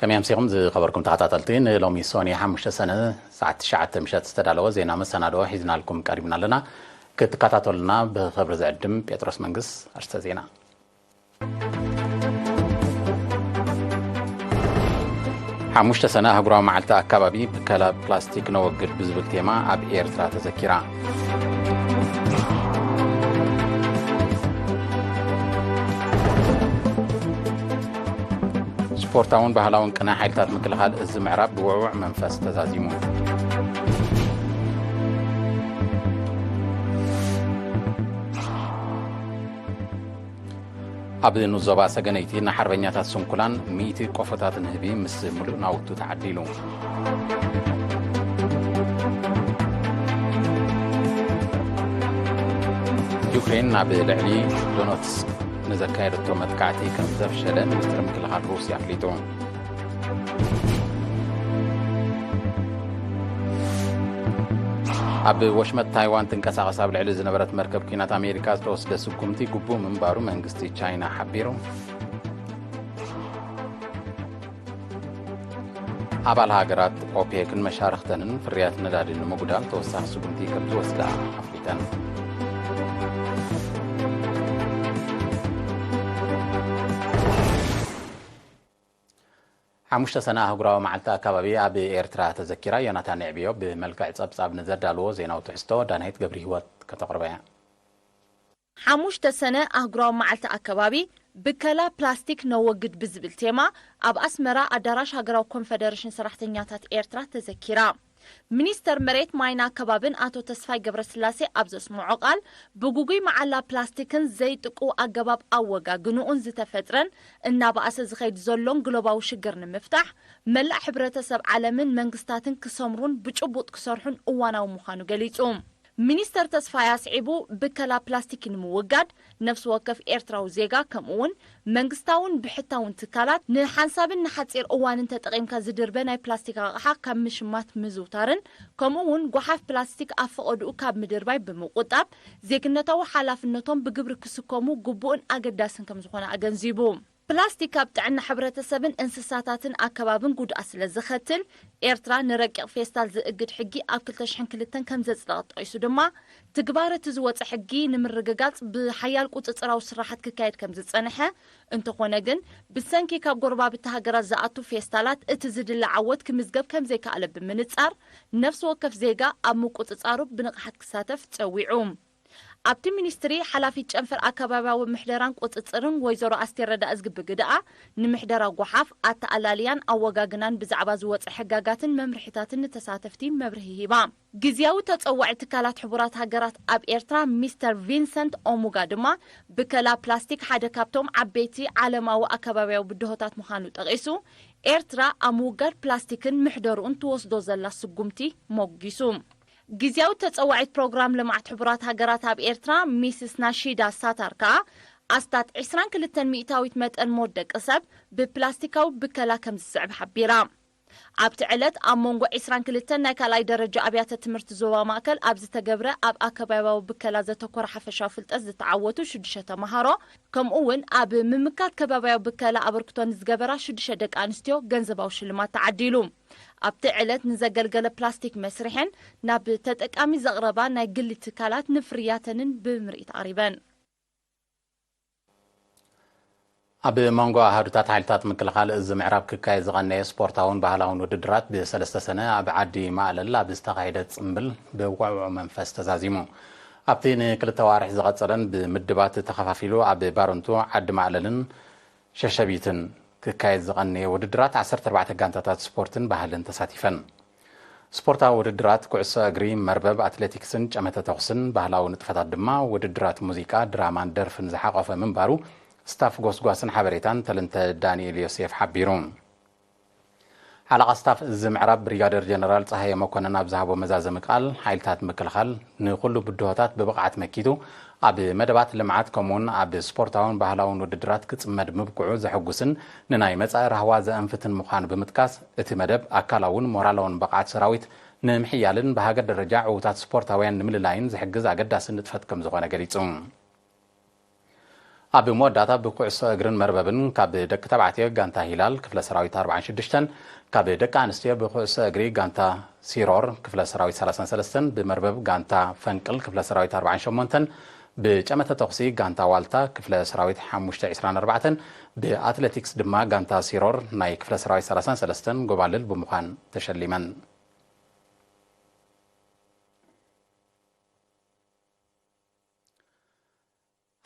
ከመይ ኣምሲኹም ዝኸበርኩም ተኸታተልቲ? ንሎሚ ሶኒ ሓሙሽተ ሰነ ሰዓት ትሽዓተ ምሸት ዝተዳለወ ዜና መሰናድኦ ሒዝናልኩም ቀሪብና ኣለና። ክትከታተሉና ብኽብሪ ዝዕድም ጴጥሮስ መንግስ። ኣርስተ ዜና። ሓሙሽተ ሰነ ኣህጉራዊ መዓልቲ ኣካባቢ ብከላ ፕላስቲክ ነወግድ ብዝብል ቴማ ኣብ ኤርትራ ተዘኪራ። ስፖርታውን ባህላውን ቅነ ሓይልታት ምክልኻል እዚ ምዕራብ ብውዕውዕ መንፈስ ተዛዚሙ። ኣብ ንዞባ ሰገነይቲ ንሓርበኛታት ስንኩላን ሚእቲ ቆፎታት ንህቢ ምስ ምሉእ ናውቱ ተዓዲሉ። ዩክሬን ናብ ልዕሊ ዶነትስክ ንዘካየደቶ መጥቃዕቲ ከም ዘፍሸለ ሚኒስትሪ ምክልኻል ሩስያ ኣፍሊጡ። ኣብ ወሽመጥ ታይዋን ትንቀሳቐስ ኣብ ልዕሊ ዝነበረት መርከብ ኲናት ኣሜሪካ ዝተወስደ ስጉምቲ ግቡእ ምንባሩ መንግስቲ ቻይና ሓቢሩ። ኣባል ሃገራት ኦፔክ ንመሻርኽተንን ፍርያት ነዳዲ ንምጉዳል ተወሳኺ ስጉምቲ ከም ዝወስዳ ኣፍሊጠን። ሓሙሽተ ሰነ ኣህጉራዊ መዓልቲ ኣካባቢ ኣብ ኤርትራ ተዘኪራ። ዮናታን የዕብዮ ብመልክዕ ጸብጻብ ንዘዳልዎ ዜናዊ ትሕዝቶ ዳናይት ገብሪ ህይወት ከተቕርበያ። ሓሙሽተ ሰነ ኣህጉራዊ መዓልቲ ኣካባቢ ብከላ ፕላስቲክ ነወግድ ብዝብል ቴማ ኣብ ኣስመራ ኣዳራሽ ሃገራዊ ኮንፈደሬሽን ሰራሕተኛታት ኤርትራ ተዘኪራ። ሚኒስተር መሬት ማይን ኣከባብን ኣቶ ተስፋይ ገብረስላሴ ኣብ ዘስምዖ ቃል፣ ብግጉይ መዓላ ፕላስቲክን ዘይጥቁ ኣገባብ ኣወጋግንኡን ዝተፈጥረን እናበኣሰ ዝኸይድ ዘሎን ግሎባዊ ሽግር ንምፍታሕ መላእ ሕብረተሰብ ዓለምን መንግስታትን ክሰምሩን ብጭቡጥ ክሰርሑን እዋናዊ ምዃኑ ገሊጹ። ሚኒስተር ተስፋይ ኣስዒቡ፣ ብከላ ፕላስቲክ ንምውጋድ ነፍሲ ወከፍ ኤርትራዊ ዜጋ ከምኡ እውን መንግስታውን ብሕታውን ትካላት ንሓንሳብን ንሓጺር እዋንን ተጠቒምካ ዝድርበ ናይ ፕላስቲክ ኣቕሓ ካብ ምሽማት ምዝውታርን ከምኡ እውን ጓሓፍ ፕላስቲክ ኣብ ፈቐድኡ ካብ ምድርባይ ብምቁጣብ ዜግነታዊ ሓላፍነቶም ብግብሪ ክስከሙ ግቡእን ኣገዳስን ከም ዝኾነ ኣገንዚቡ። ፕላስቲክ ኣብ ጥዕና ሕብረተሰብን እንስሳታትን ኣከባብን ጉድኣት ስለ ዘኸትል ኤርትራ ንረቂቕ ፌስታል ዝእግድ ሕጊ ኣብ ክልተ ሽሕን ክልተን ከም ዘጽደቐት ጠቒሱ ድማ ትግባረ እቲ ዝወጸ ሕጊ ንምርግጋጽ ብሓያል ቁጽጽራዊ ስራሓት ክካየድ ከም ዝጸንሐ እንተኾነ ግን ብሰንኪ ካብ ጎረባብቲ ሃገራት ዝኣቱ ፌስታላት እቲ ዝድለ ዓወት ክምዝገብ ከም ዘይከኣለ ብምንጻር ነፍሲ ወከፍ ዜጋ ኣብ ምቁጽጻሩ ብንቕሓት ክሳተፍ ጸዊዑ። ኣብቲ ሚኒስትሪ ሓላፊት ጨንፈር ኣከባብያዊ ምሕደራን ቁፅፅርን ወይዘሮ ኣስቴር ረዳእዝጊ ብግደኣ፣ ንምሕደራ ጓሓፍ ኣተኣላልያን ኣወጋግናን ብዛዕባ ዝወፀ ሕጋጋትን መምርሒታትን ንተሳተፍቲ መብርሂ ሂባ። ግዝያዊ ተፀዋዒ ትካላት ሕቡራት ሃገራት ኣብ ኤርትራ ሚስተር ቪንሰንት ኦሙጋ ድማ፣ ብከላ ፕላስቲክ ሓደ ካብቶም ዓበይቲ ዓለማዊ ኣከባብያዊ ብድሆታት ምዃኑ ጠቒሱ፣ ኤርትራ ኣብ ምውጋድ ፕላስቲክን ምሕደርኡን ትወስዶ ዘላ ስጉምቲ ሞጒሱ። ግዝያዊ ተጸዋዒት ፕሮግራም ልምዓት ሕቡራት ሃገራት ኣብ ኤርትራ ሚስስ ናሺዳ ሳታር ከኣ ኣስታት ዕስራን ክልተን ሚእታዊት መጠን ሞት ደቂ ሰብ ብፕላስቲካዊ ብከላ ከም ዝስዕብ ሓቢራ። ኣብቲ ዕለት ኣብ መንጎ ዕስራን ክልተን ናይ ካልኣይ ደረጃ ኣብያተ ትምህርቲ ዞባ ማእከል ኣብ ዝተገብረ ኣብ ኣከባቢያዊ ብከላ ዘተኮረ ሓፈሻዊ ፍልጠት ዝተዓወቱ ሽዱሽተ ተማሃሮ ከምኡ እውን ኣብ ምምካት ከባቢያዊ ብከላ ኣበርክቶ ንዝገበራ ሽዱሽተ ደቂ ኣንስትዮ ገንዘባዊ ሽልማት ተዓዲሉ። ኣብቲ ዕለት ንዘገልገለ ፕላስቲክ መስርሕን ናብ ተጠቃሚ ዘቕረባ ናይ ግሊ ትካላት ንፍርያተንን ብምርኢት ኣቕሪበን። ኣብ መንጎ ኣሃዱታት ሓይልታት ምክልኻል እዚ ምዕራብ ክካየድ ዝቐነየ ስፖርታውን ባህላውን ውድድራት ብሰለስተ ሰነ ኣብ ዓዲ ማእለል ኣብ ዝተኻየደ ጽምብል ብውዕውዕ መንፈስ ተዛዚሙ። ኣብቲ ንክልተ ዋርሕ ዝቐጸለን ብምድባት ተኸፋፊሉ ኣብ ባረንቱ ዓዲ ማእለልን ሸሸቢትን ክካየድ ዝቐነየ ውድድራት ዓሰርተ ኣርባዕተ ጋንታታት ስፖርትን ባህልን ተሳቲፈን። ስፖርታዊ ውድድራት ኩዕሶ እግሪ፣ መርበብ፣ ኣትሌቲክስን ጨመተ ተኹስን፣ ባህላዊ ንጥፈታት ድማ ውድድራት ሙዚቃ፣ ድራማን ደርፍን ዝሓቖፈ ምንባሩ ስታፍ ጎስጓስን ሓበሬታን ተለንተ ዳንኤል ዮሴፍ ሓቢሩ። ሓለቓ ስታፍ እዚ ምዕራብ ብሪጋደር ጀነራል ጸሃየ መኮነን ኣብ ዝሃቦ መዛዘሚ ቃል፣ ሓይልታት ምክልኻል ንኹሉ ብድሆታት ብብቕዓት መኪቱ ኣብ መደባት ልምዓት ከምኡውን ኣብ ስፖርታውን ባህላውን ውድድራት ክጽመድ ምብቅዑ ዘሐጉስን ንናይ መጻኢ ራህዋ ዘእንፍትን ምዃኑ ብምጥቃስ፣ እቲ መደብ ኣካላውን ሞራላውን ብቕዓት ሰራዊት ንምሕያልን ብሃገር ደረጃ ዕዉታት ስፖርታውያን ንምልላይን ዝሕግዝ ኣገዳሲ ንጥፈት ከም ዝኾነ ገሊጹ። ኣብ መወዳእታ ብኩዕሶ እግርን መርበብን ካብ ደቂ ተባዕትዮ ጋንታ ሂላል ክፍለ ሰራዊት ኣርባዓን ሽዱሽተን፣ ካብ ደቂ ኣንስትዮ ብኩዕሶ እግሪ ጋንታ ሲሮር ክፍለ ሰራዊት ሰላሳን ሰለስተን፣ ብመርበብ ጋንታ ፈንቅል ክፍለ ሰራዊት ኣርባዓን ሸሞንተን፣ ብጨመተ ተኹሲ ጋንታ ዋልታ ክፍለ ሰራዊት ሓሙሽተ ዒስራን ኣርባዕተን፣ ብኣትሌቲክስ ድማ ጋንታ ሲሮር ናይ ክፍለ ሰራዊት ሰላሳን ሰለስተን ጎባልል ብምዃን ተሸሊመን።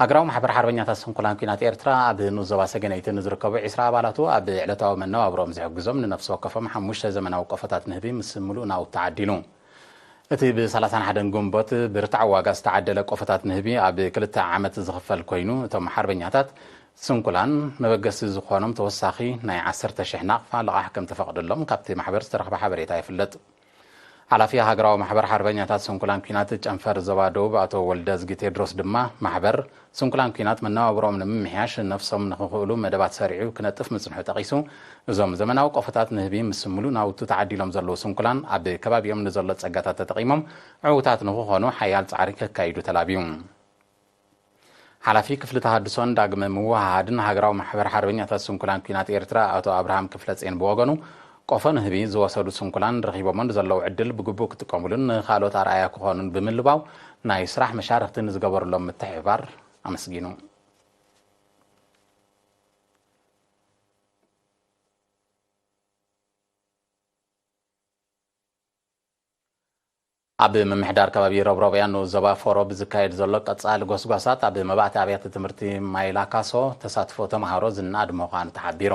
ሃገራዊ ማሕበር ሓርበኛታት ስንኩላን ኲናት ኤርትራ ኣብ ንኡስ ዞባ ሰገነይቲ ንዝርከቡ ዒስራ ኣባላቱ ኣብ ዕለታዊ መነባብሮኦም ዝሕግዞም ንነፍሲ ወከፎም ሓሙሽተ ዘመናዊ ቆፎታት ንህቢ ምስ ምሉእ ናውቲ ተዓዲሉ። እቲ ብ ሰላሳን ሓደን ግንቦት ብርታዕ ዋጋ ዝተዓደለ ቆፎታት ንህቢ ኣብ ክልተ ዓመት ዝኽፈል ኮይኑ፣ እቶም ሓርበኛታት ስንኩላን መበገሲ ዝኾኖም ተወሳኺ ናይ ዓሰርተ ሽሕ ናቕፋ ልቓሕ ከም ተፈቕደሎም ካብቲ ማሕበር ዝተረኽበ ሓበሬታ ይፍለጥ። ሓላፊ ሃገራዊ ማሕበር ሓርበኛታት ስንኩላን ኲናት ጨንፈር ዞባ ደቡብ ኣቶ ወልደዝጊ ቴድሮስ ድማ፣ ማሕበር ስንኩላን ኲናት መነባብሮኦም ንምምሕያሽ ነፍሶም ንኽኽእሉ መደባት ሰሪዑ ክነጥፍ ምጽንሑ ጠቒሱ፣ እዞም ዘመናዊ ቆፎታት ንህቢ ምስ ምሉእ ናውቱ ተዓዲሎም ዘለዉ ስንኩላን ኣብ ከባቢኦም ንዘሎ ጸጋታት ተጠቒሞም ዕዉታት ንኽኾኑ ሓያል ጻዕሪ ከካይዱ ተላብዩ። ሓላፊ ክፍሊ ተሃድሶን ዳግመ ምውሃሃድን ሃገራዊ ማሕበር ሓርበኛታት ስንኩላን ኲናት ኤርትራ ኣቶ ኣብርሃም ክፍለጼን ብወገኑ፣ ቆፎ ንህቢ ዝወሰዱ ስንኩላን ረኺቦሞ ንዘለዉ ዕድል ብግቡእ ክጥቀሙሉን ንኻልኦት ኣርኣያ ክኾኑን ብምልባው፣ ናይ ስራሕ መሻርኽቲ ንዝገበሩሎም ምትሕብባር ኣመስጊኑ። ኣብ ምምሕዳር ከባቢ ረብረብያ ንኡስ ዞባ ፎሮ ብዝካየድ ዘሎ ቀጻሊ ጎስጓሳት፣ ኣብ መባእቲ ኣብያተ ትምህርቲ ማይላካሶ ተሳትፎ ተምሃሮ ዝነኣድ ምዃኑ ተሓቢሩ።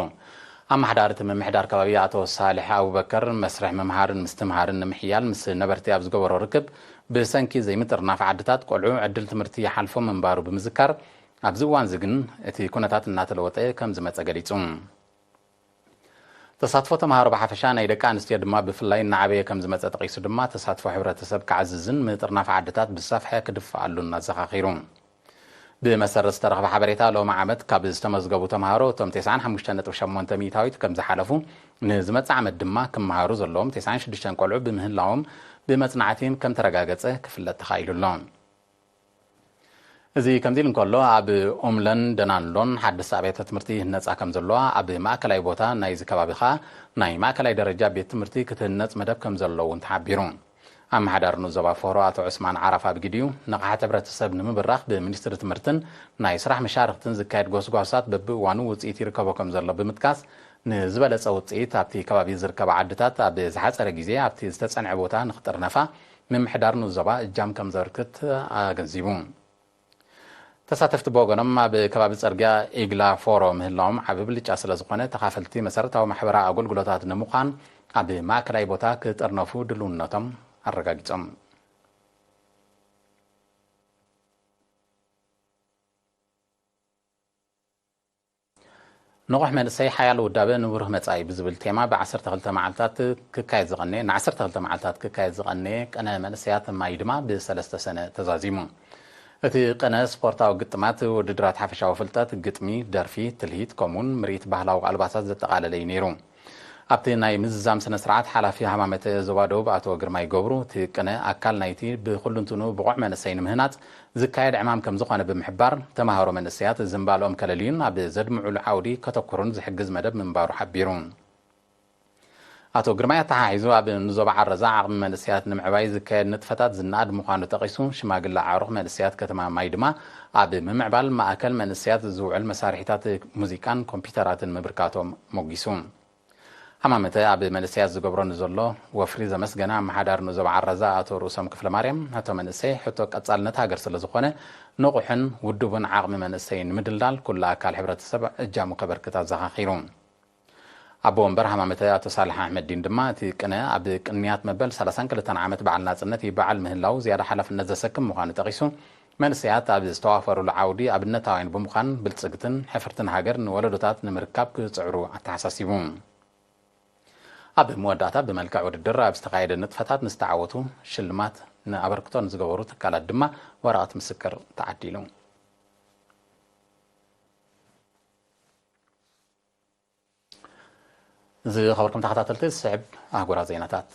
ኣመሓዳሪ እቲ ምምሕዳር ከባቢ ኣቶ ሳልሕ ኣቡበከር፣ መስርሕ ምምሃርን ምስትምሃርን ንምሕያል ምስ ነበርቲ ኣብ ዝገበሮ ርክብ፣ ብሰንኪ ዘይምጥርናፍ ዓድታት ቆልዑ ዕድል ትምህርቲ ይሓልፎም ምንባሩ ብምዝካር፣ ኣብዚ እዋንዚ ግን እቲ ኩነታት እናተለወጠ ከም ዝመጸ ገሊጹ። ተሳትፎ ተምሃሮ ብሓፈሻ፣ ናይ ደቂ ኣንስትዮ ድማ ብፍላይ እናዓበየ ከም ዝመጸ ጠቒሱ ድማ፣ ተሳትፎ ሕብረተሰብ ክዓዝዝን ምጥርናፍ ዓድታት ብዝሰፍሐ ክድፈኣሉን ኣዘኻኺሩ። ብመሰረት ዝተረኽበ ሓበሬታ፣ ሎሚ ዓመት ካብ ዝተመዝገቡ ተምሃሮ እቶም ተስዓን ሓሙሽተን ነጥቢ ሸሞንተ ሚእታዊት ከም ዝሓለፉ ንዝመጽእ ዓመት ድማ ክመሃሩ ዘለዎም ተስዓን ሽዱሽተን ቆልዑ ብምህላዎም ብመጽናዕቲ ከም ተረጋገጸ ክፍለጥ ተኻኢሉ ኣሎ። እዚ ከምዚ ኢሉ እንከሎ፣ ኣብ ኦምለን ደናንሎን ሓደስቲ ኣብያተ ትምህርቲ ይህነጻ ከም ዘለዋ፣ ኣብ ማእከላይ ቦታ ናይዚ ከባቢ ኸኣ ናይ ማእከላይ ደረጃ ቤት ትምህርቲ ክትህነጽ መደብ ከም ዘሎ እውን ተሓቢሩ። ኣመሓዳሪ ንኡስ ዞባ ፎሮ ኣቶ ዑስማን ዓራፍ ኣብጊድዩ፣ ንቕሓት ሕብረተሰብ ንምብራኽ ብሚኒስትሪ ትምህርትን ናይ ስራሕ መሻርኽትን ዝካየድ ጎስጓሳት በብእዋኑ ውጽኢት ይርከቦ ከም ዘሎ ብምጥቃስ፣ ንዝበለጸ ውጽኢት ኣብቲ ከባቢ ዝርከባ ዓድታት ኣብ ዝሓጸረ ግዜ ኣብቲ ዝተጸንዐ ቦታ ንኽጥርነፋ ምምሕዳር ንኡስ ዞባ እጃም ከም ዘበርክት ኣገንዚቡ። ተሳተፍቲ ብወገኖም፣ ኣብ ከባቢ ጽርግያ ኢግላ ፎሮ ምህላዎም ዓቢ ብልጫ ስለ ዝኾነ፣ ተኻፈልቲ መሰረታዊ ማሕበራዊ ኣገልግሎታት ንምዃን ኣብ ማእከላይ ቦታ ክጥርነፉ ድልውነቶም ኣረጋጊጾም። ንቑሕ መንእሰይ ሓያል ውዳበ ንብሩህ መጻኢ ብዝብል ቴማ ብ ዓሰርተ ክልተ መዓልታት ክካየድ ዝቐነየ፣ ን ዓሰርተ ክልተ መዓልታት ክካየድ ዝቐነየ ቅነ መንእሰያት ማይ ድማ ብሰለስተ ሰነ ተዛዚሙ። እቲ ቅነ ስፖርታዊ ግጥማት፣ ውድድራት ሓፈሻዊ ፍልጠት፣ ግጥሚ፣ ደርፊ፣ ትልሂት፣ ከምኡውን ምርኢት ባህላዊ ኣልባሳት ዘጠቓለለ እዩ ነይሩ። ኣብቲ ናይ ምዝዛም ስነ ስርዓት፣ ሓላፊ ሃማመተ ዞባ ደቡብ ኣቶ ግርማይ ገብሩ፣ እቲ ቅነ ኣካል ናይቲ ብኹሉንትኑ ብቑዕ መንእሰይ ንምህናጽ ዝካየድ ዕማም ከም ዝኾነ ብምሕባር፣ ተምሃሮ መንእሰያት ዝንባልኦም ከለልዩን ኣብ ዘድምዑሉ ዓውዲ ከተኩሩን ዝሕግዝ መደብ ምንባሩ ሓቢሩ። ኣቶ ግርማይ ኣተሓሒዙ፣ ኣብ ንዞባ ዓረዛ ዓቕሚ መንእሰያት ንምዕባይ ዝካየድ ንጥፈታት ዝነኣድ ምዃኑ ጠቒሱ፣ ሽማግለ ኣዕሩኽ መንእሰያት ከተማ ማይ ድማ ኣብ ምምዕባል ማእከል መንእሰያት ዝውዕል መሳርሒታት ሙዚቃን ኮምፒውተራትን ምብርካቶም ሞጊሱ። ሃማመተ ኣብ መንእሰያት ዝገብሮ ንዘሎ ወፍሪ ዘመስገነ ኣመሓዳሪ ንዞባ ዓረዛ ኣቶ ርእሶም ክፍለማርያም፣ እቶ መንእሰይ ሕቶ ቀጻልነት ሃገር ስለ ዝኾነ፣ ንቑሕን ውዱብን ዓቕሚ መንእሰይ ንምድልዳል ኩሉ ኣካል ሕብረተሰብ እጃሙ ከበርክት ኣዘኻኺሩ። ኣቦ ወንበር ሃማመተ ኣቶ ሳልሕ ኣሕመዲን ድማ፣ እቲ ቅነ ኣብ ቅንያት መበል ሰላሳን ክልተን ዓመት በዓል ናጽነት ይበዓል ምህላው ዝያዳ ሓላፍነት ዘሰክም ምዃኑ ጠቒሱ፣ መንእሰያት ኣብ ዝተዋፈሩሉ ዓውዲ ኣብነታውያን ብምዃን ብልጽግትን ሕፍርትን ሃገር ንወለዶታት ንምርካብ ክጽዕሩ ኣተሓሳሲቡ። ኣብ መወዳእታ ብመልክዕ ውድድር ኣብ ዝተኻየደ ንጥፈታት ንዝተዓወቱ ሽልማት ንኣበርክቶ ንዝገበሩ ትካላት ድማ ወረቐት ምስክር ተዓዲሉ። ዝኸበርኩም ተኸታተልቲ፣ ዝስዕብ ኣህጉራዊ ዜናታት።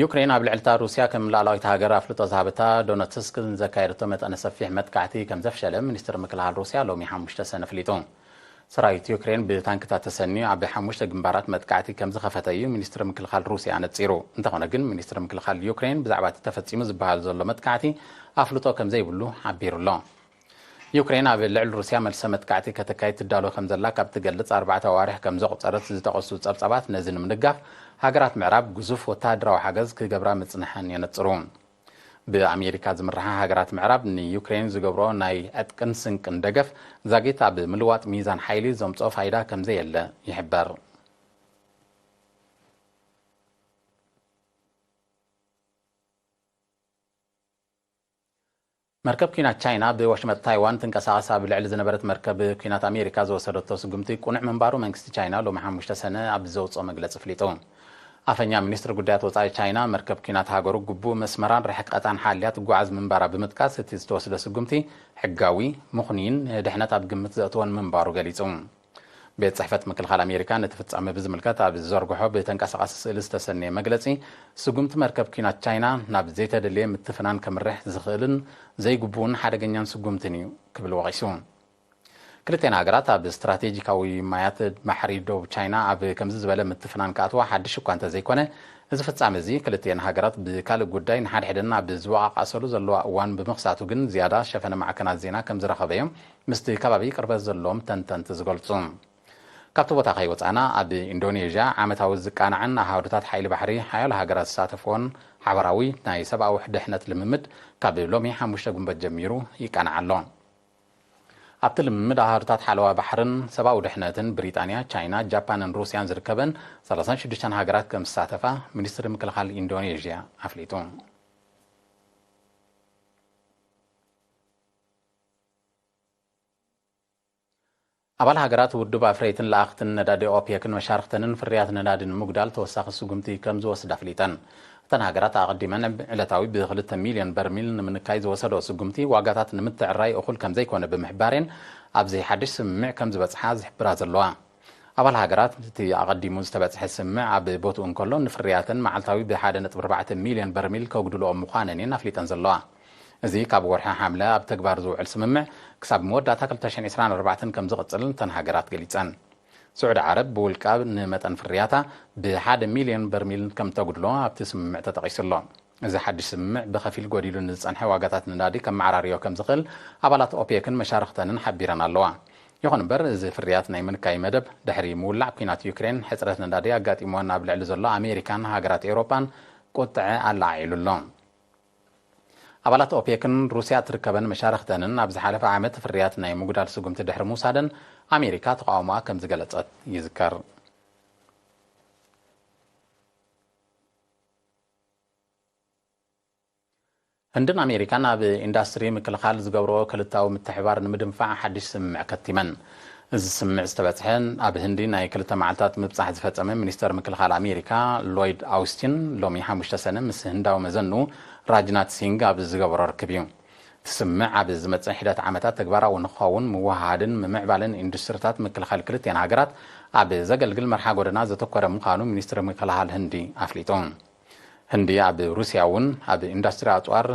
ዩክሬን ኣብ ልዕልታ ሩስያ ከም ላዕላዊት ሃገር ኣፍልጦ ዝሃበታ ዶነትስክ ንዘካየደቶ መጠነ ሰፊሕ መጥቃዕቲ ከም ዘፍሸለ ሚኒስትር ምክልኻል ሩስያ ሎሚ ሓሙሽተ ሰነ ኣፍሊጡ። ሰራዊት ዩክሬን ብታንክታት ተሰንዩ ኣብ ሓሙሽተ ግንባራት መጥቃዕቲ ከም ዝኸፈተ እዩ ሚኒስትር ምክልኻል ሩስያ ኣነጺሩ። እንተኾነ ግን ሚኒስትር ምክልኻል ዩክሬን ብዛዕባ እቲ ተፈጺሙ ዝበሃል ዘሎ መጥቃዕቲ ኣፍልጦ ከም ዘይብሉ ሓቢሩ ኣሎ። ዩክሬን ኣብ ልዕሊ ሩስያ መልሰ መጥቃዕቲ ከተካይድ ትዳሎ ከም ዘላ ካብ ትገልጽ ኣርባዕተ ኣዋርሕ ከም ዘቑጸረት ዝጠቐሱ ጸብጻባት፣ ነዚ ንምድጋፍ ሃገራት ምዕራብ ግዙፍ ወተሃደራዊ ሓገዝ ክገብራ ምጽንሐን የነጽሩ። ብኣሜሪካ ዝምርሓ ሃገራት ምዕራብ ንዩክሬን ዝገብሮ ናይ ዕጥቅን ስንቅን ደገፍ ዛጊት ኣብ ምልዋጥ ሚዛን ሓይሊ ዘምጽኦ ፋይዳ ከም ዘየለ ይሕበር። መርከብ ኲናት ቻይና ብወሽመጥ ታይዋን ትንቀሳቐስ ኣብ ልዕሊ ዝነበረት መርከብ ኲናት ኣሜሪካ ዝወሰደቶ ስጉምቲ ቅኑዕ ምንባሩ መንግስቲ ቻይና ሎሚ ሓሙሽተ ሰነ ኣብ ዘውፅኦ መግለፂ ኣፍሊጡ። ኣፈኛ ሚኒስትሪ ጉዳያት ወፃኢ ቻይና፣ መርከብ ኲናት ሃገሩ ግቡእ መስመራን ርሕቀታን ሓልያ ትጓዓዝ ምንባራ ብምጥቃስ፣ እቲ ዝተወስደ ስጉምቲ ሕጋዊ፣ ምኽኑይን ንድሕነት ኣብ ግምት ዘእተወን ምንባሩ ገሊፁ። ቤት ጽሕፈት ምክልኻል ኣሜሪካ ነቲ ፍጻመ ብዝምልከት ኣብ ዝዘርግሖ ብተንቀሳቓሲ ስእሊ ዝተሰነየ መግለጺ፣ ስጉምቲ መርከብ ኲናት ቻይና ናብ ዘይተደልየ ምትፍናን ከምርሕ ዝኽእልን ዘይግቡእን ሓደገኛን ስጉምትን እዩ ክብል ወቒሱ። ክልቴን ሃገራት ኣብ ስትራቴጂካዊ ማያት ባሕሪ ዶብ ቻይና ኣብ ከምዚ ዝበለ ምትፍናን ክኣትዋ ሓድሽ እኳ እንተዘይኮነ፣ እዚ ፍጻመ እዚ ክልቴን ሃገራት ብካልእ ጉዳይ ንሓድሕደን ኣብ ዝወቓቓሰሉ ዘለዋ እዋን ብምኽሳቱ ግን ዝያዳ ሸፈነ ማዕከናት ዜና ከም ዝረኸበ እዮም ምስቲ ከባቢ ቅርበት ዘለዎም ተንተንቲ ዝገልጹ። ካብቲ ቦታ ከይወጻና፣ ኣብ ኢንዶኔዥያ ዓመታዊ ዝቃናዕን ኣሃዱታት ሓይሊ ባሕሪ ሓያሎ ሃገራት ዝሳተፍዎን ሓባራዊ ናይ ሰብኣዊ ድሕነት ልምምድ ካብ ሎሚ ሓሙሽተ ጉንበት ጀሚሩ ይቃናዕ ኣሎ። ኣብቲ ልምምድ ኣሃዱታት ሓለዋ ባሕርን ሰብኣዊ ድሕነትን ብሪጣንያ፣ ቻይና፣ ጃፓንን ሩስያን ዝርከበን ሰላሳን ሽዱሽተን ሃገራት ከም ዝሳተፋ ሚኒስትሪ ምክልኻል ኢንዶኔዥያ ኣፍሊጡ። ኣባል ሃገራት ውድብ ኣፍረይትን ለኣኽትን ነዳዲ ኦፔክን መሻርኽተንን ፍርያት ነዳዲ ንምጉዳል ተወሳኺ ስጉምቲ ከም ዝወስዳ ኣፍሊጠን። እተን ሃገራት ኣቐዲመን ዕለታዊ ብክልተ ሚልዮን በርሚል ንምንካይ ዝወሰደኦ ስጉምቲ ዋጋታት ንምትዕራይ እኹል ከም ዘይኮነ ብምሕባሬን ኣብዚ ሓድሽ ስምምዕ ከም ዝበጽሓ ዝሕብራ ዘለዋ። ኣባል ሃገራት እቲ ኣቐዲሙ ዝተበጽሐ ስምምዕ ኣብ ቦትኡ እንከሎ ንፍርያተን መዓልታዊ ብሓደ ነጥቢ ኣርባዕተ ሚልዮን በርሚል ከጉድልኦ ምዃነን እየን ኣፍሊጠን ዘለዋ። እዚ ካብ ወርሒ ሓምለ ኣብ ተግባር ዝውዕል ስምምዕ ክሳብ መወዳእታ ክልተ ሽሕን ዕስራን ኣርባዕተን ከም ዝቕጽል እተን ሃገራት ገሊጸን። ስዑዲ ዓረብ ብውልቃ ንመጠን ፍርያታ ብሓደ ሚልዮን በርሚል ከም ተጉድሎ ኣብቲ ስምምዕ ተጠቒሱ ኣሎ። እዚ ሓድሽ ስምምዕ ብኸፊል ጎዲሉ ንዝጸንሐ ዋጋታት ነዳዲ ከመዓራርዮ ከም ዝኽእል ኣባላት ኦፔክን መሻርኽተንን ሓቢረን ኣለዋ። ይኹን እምበር፣ እዚ ፍርያት ናይ ምንካይ መደብ ድሕሪ ምውላዕ ኲናት ዩክሬን ሕጽረት ነዳዲ ኣጋጢምወን ኣብ ልዕሊ ዘሎ ኣሜሪካን ሃገራት ኤውሮጳን ቁጥዐ ኣለዓዒሉ ኣሎ። ኣባላት ኦፔክን ሩስያ እትርከበን መሻርኽተንን ኣብ ዝሓለፈ ዓመት ፍርያት ናይ ምጉዳል ስጉምቲ ድሕሪ ምውሳደን ኣሜሪካ ተቓውሞኣ ከም ዝገለጸት ይዝከር። ህንድን ኣሜሪካን ኣብ ኢንዳስትሪ ምክልኻል ዝገብርኦ ክልታዊ ምትሕባር ንምድንፋዕ ሓድሽ ስምምዕ ከቲመን። እዚ ስምምዕ ዝተበጽሐ ኣብ ህንዲ ናይ ክልተ መዓልታት ምብጻሕ ዝፈጸመ ሚኒስተር ምክልኻል ኣሜሪካ ሎይድ ኣውስቲን ሎሚ ሓሙሽተ ሰነ ምስ ህንዳዊ መዘንኡ ራጅናት ሲንግ ኣብ ዝገበሮ ርክብ እዩ። እቲ ስምምዕ ኣብ ዝመጽእ ሒደት ዓመታት ተግባራዊ ንክኸውን ምውህሃድን ምምዕባልን ኢንዱስትሪታት ምክልኻል ክልቲኣን ሃገራት ኣብ ዘገልግል መርሓ ጎደና ዘተኮረ ምዃኑ ሚኒስትሪ ምክልኻል ህንዲ ኣፍሊጡ። ህንዲ ኣብ ሩስያ እውን ኣብ ኢንዱስትሪ ኣጽዋር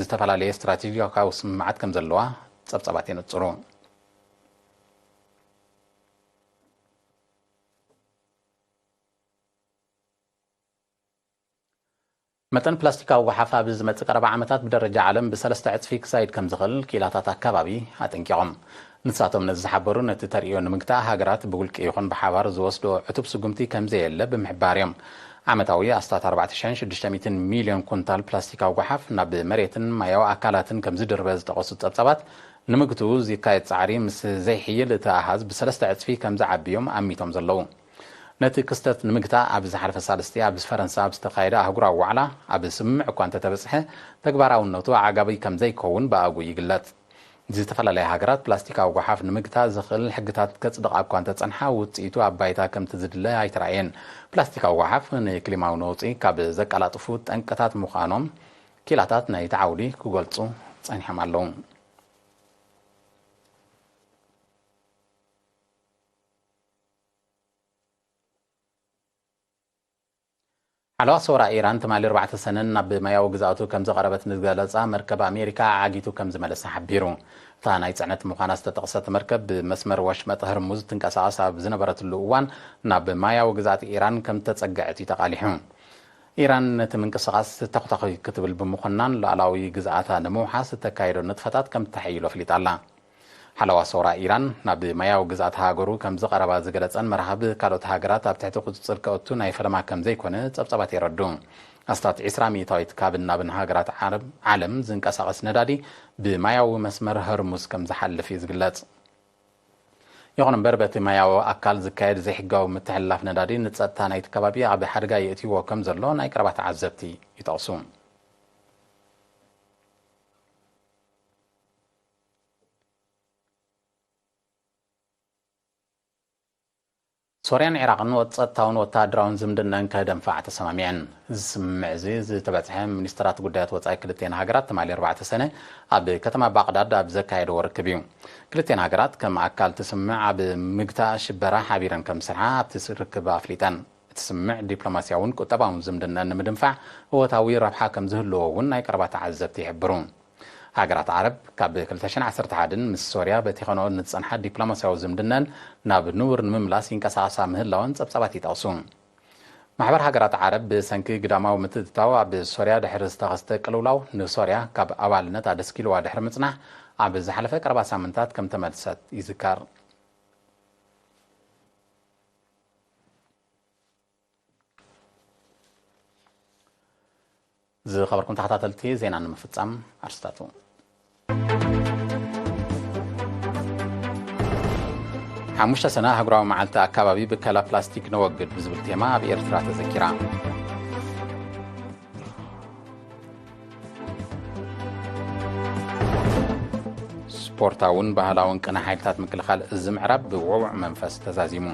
ዝተፈላለየ ስትራቴጂካዊ ስምምዓት ከም ዘለዋ ጸብጻባት የነጽሩ። መጠን ፕላስቲካዊ ጓሓፍ ኣብ ዝመጽእ ቀረባ ዓመታት ብደረጃ ዓለም ብሰለስተ ዕጽፊ ክዛይድ ከም ዝኽእል ክኢላታት ኣከባቢ ኣጠንቂቖም። ንሳቶም ነዚ ዝሓበሩ፣ ነቲ ተርእዮ ንምግታእ ሃገራት ብውልቂ ይኹን ብሓባር ዝወስዶ ዕቱብ ስጉምቲ ከም ዘየለ ብምሕባር እዮም። ዓመታዊ ኣስታት ኣርባዕተ ሽሕን ሽዱሽተ ሚእትን ሚልዮን ኩንታል ፕላስቲካዊ ጓሓፍ ናብ መሬትን ማያዊ ኣካላትን ከም ዝድርበ ዝጠቐሱ ጸብጻባት፣ ንምግትኡ ዝካየድ ጻዕሪ ምስ ዘይሕይል እቲ ኣሃዝ ብሰለስተ ዕጽፊ ከም ዝዓቢ እዮም ኣሚቶም ዘለዉ። ነቲ ክስተት ንምግታእ ኣብ ዝሓለፈ ሳልስቲ ኣብ ፈረንሳ ኣብ ዝተኻየደ ኣህጉራዊ ዋዕላ ኣብ ስምምዕ እኳ እንተተበጽሐ፣ ተግባራውነቱ ኣዕጋቢ ከም ዘይከውን ብኣግኡ ይግለጽ። ዝተፈላለያ ሃገራት ፕላስቲካዊ ጓሓፍ ንምግታእ ዘኽእል ሕግታት ከጽድቓ እኳ እንተጸንሓ፣ ውጽኢቱ ኣብ ባይታ ከምቲ ዝድለ ኣይተራእየን። ፕላስቲካዊ ጓሓፍ ንክሊማዊ ነውጺ ካብ ዘቀላጥፉ ጠንቅታት ምዃኖም ክኢላታት ናይቲ ዓውዲ ክገልጹ ጸኒሖም ኣለዉ። ሓለዋ ሰውራ ኢራን ትማሊ ኣርባዕተ ሰነ ናብ ማያዊ ግዝኣቱ ከም ዝቐረበት ንዝገለጻ መርከብ ኣሜሪካ ዓጊቱ ከም ዝመለሰ ሓቢሩ። እታ ናይ ጽዕነት ምዃና ዝተጠቕሰት መርከብ ብመስመር ወሽመጥ ህርሙዝ ትንቀሳቐስ ኣብ ዝነበረትሉ እዋን ናብ ማያዊ ግዝኣት ኢራን ከም ተጸግዐት እዩ ተቓሊሑ። ኢራን ነቲ ምንቅስቓስ ተኹታኹይ ክትብል ብምዃናን ሉዓላዊ ግዝኣታ ንምውሓስ እተካየዶ ንጥፈታት ከም ተሐይሎ ኣፍሊጣ ኣላ። ሓለዋ ሰውራ ኢራን ናብ ማያዊ ግዝኣት ሃገሩ ከም ዝቐረባ ዝገለጸን መራኽብ ካልኦት ሃገራት ኣብ ትሕቲ ቁጽጽር ከእቱ ናይ ፈለማ ከም ዘይኮነ ጸብጻባት የረዱ። ኣስታት ዕስራ ሚእታዊት ካብን ናብን ሃገራት ዓረብ ዓለም ዝንቀሳቐስ ነዳዲ ብማያዊ መስመር ሆርሙዝ ከም ዝሓልፍ እዩ ዝግለጽ። ይኹን እምበር በቲ ማያዊ ኣካል ዝካየድ ዘይሕጋዊ ምትሕልላፍ ነዳዲ ንጸጥታ ናይቲ ከባቢ ኣብ ሓደጋ የእትይዎ ከም ዘሎ ናይ ቀረባ ተዓዘብቲ ይጠቕሱ። ሶርያን ዒራቕን ወ- ጸጥታውን ወተሃደራውን ዝምድነን ከደንፋዕ ተሰማሚዐን። እዚ ስምምዕ እዚ ዝተበጽሐ ሚኒስትራት ጉዳያት ወጻኢ ክልቲኤን ሃገራት ትማሊ ኣርባዕተ ሰነ ኣብ ከተማ ባቕዳድ ኣብ ዘካየድዎ ርክብ እዩ። ክልቲኤን ሃገራት ከም ኣካል እቲ ስምምዕ ኣብ ምግታእ ሽበራ ሓቢረን ከም ዝሰርሓ ኣብቲ ርክብ ኣፍሊጠን። እቲ ስምምዕ ዲፕሎማስያውን ቁጠባውን ዝምድነን ንምድንፋዕ እወታዊ ረብሓ ከም ዝህልዎ እውን ናይ ቀረባ ተዓዘብቲ ይሕብሩ። ሃገራት ዓረብ ካብ ክልተ ሽሕን ዓሰርተ ሓደን ምስ ሶርያ በቲኸንኦ ንዝጸንሓ ዲፕሎማስያዊ ዝምድነን ናብ ንቡር ንምምላስ ይንቀሳቐሳ ምህላወን ጸብጻባት ይጠቕሱ። ማሕበር ሃገራት ዓረብ ብሰንኪ ግዳማዊ ምትእትታው ኣብ ሶርያ ድሕሪ ዝተኸስተ ቅልውላው ንሶርያ ካብ ኣባልነት ኣደስኪልዋ ድሕሪ ምጽናሕ ኣብ ዝሓለፈ ቀረባ ሳምንታት ከም ተመልሰት ይዝከር። ዝኸበርኩም ተኸታተልቲ ዜና ንምፍጻም ኣርስታቱ። ሓሙሽተ ሰነ ኣህጉራዊ መዓልቲ ኣካባቢ ብከላ ፕላስቲክ ነወግድ ብዝብል ቴማ ኣብ ኤርትራ ተዘኪራ። ስፖርታውን ባህላውን ቅነ ሓይልታት ምክልኻል እዚ ምዕራብ ብውዕውዕ መንፈስ ተዛዚሙ።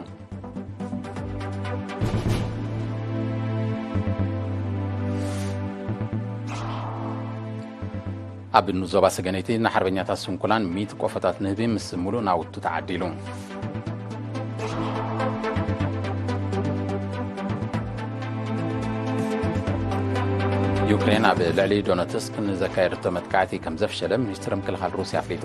ኣብ ዞባ ሰገነይቲ ንሓርበኛታት ስንኩላን ሚእቲ ቆፎታት ንህቢ ምስ ሙሉእ ናውቱ ተዓዲሉ። ዩክሬን ኣብ ልዕሊ ዶነትስክ ንዘካየደቶ መጥቃዕቲ ከም ዘፍሸለ ሚኒስትሪ ምክልኻል ሩስያ ኣፍሊጡ።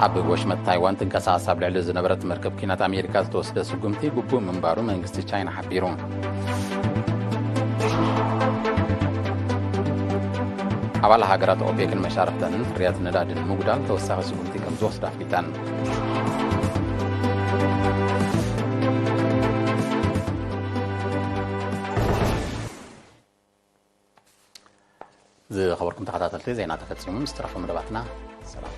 ኣብ ወሽመጥ ታይዋን ትንቀሳቐስ ኣብ ልዕሊ ዝነበረት መርከብ ኲናት ኣሜሪካ ዝተወስደ ስጉምቲ ግቡእ ምንባሩ መንግስቲ ቻይና ሓቢሩ። ኣባል ሃገራት ኦፔክን መሻርክተንን ፍርያት ነዳዲ ንምጉዳል ተወሳኺ ስጉምቲ ከም ዝወስዳ ኣፍሊጠን። ዝኸበርኩም ተኸታተልቲ፣ ዜና ተፈጺሙ። ምስ ተረፈ መደባትና ሰላም።